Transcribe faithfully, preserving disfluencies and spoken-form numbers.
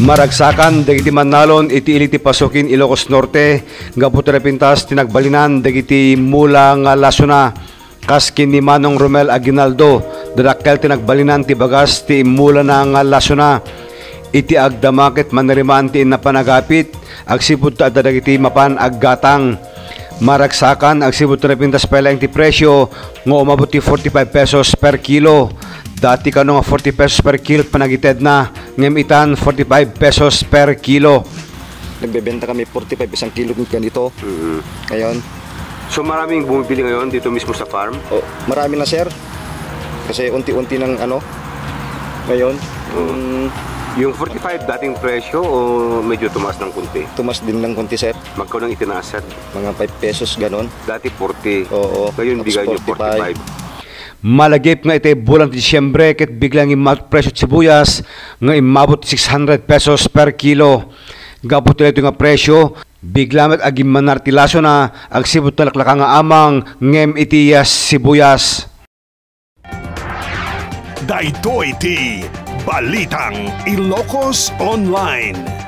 Maragsakan dagiti mannalon iti ili ti Pasukin, Ilocos Norte, gapu ti napintas ti nagbalinan dagiti mula nga lasona. Kas ken ni Manong Romel Aguinaldo, dadakkel ti nagbalinan ti bagas ti immulana nga lasona. Iti agdama ket manirimaan ti innapan agapit, agsipud ta adda dagiti mapan aggatang. Maragsakan, agsipud ta napintas pay laeng ti presyo nga umabot ti forty-five pesos per kilo. Dati kano nga forty pesos per kilo panagitedna, ngem itan forty-five pesos per kilo. Nagbebenta kami forty-five isang kilo ganito. Mhm. Ngayon. So, maraming bumibili ngayon dito mismo sa farm? Oh, marami na, sir. Kasi unti-unti ng ano, ngayon. Oo. Mm. Yung forty-five dating presyo o medyo tumaas ng konti? Tumaas din ng konti, sir. Magkano ang itinaas, sir? Mga five pesos, ganon. Dati forty. Oo. Ngayon, tapos bigay niyo forty-five. Forty-five. Malagip nga iti bulan ti Disyembre ket biglang immaut presyo ti sibuyas nga immabot six hundred pesos per kilo. Gapu ti daytoy nga presyo, bigla met agimmanar ti lasona, agsipud ta laklaka nga amang ngem iti sibuyas. Daytoy ti Balitang Ilocos Online.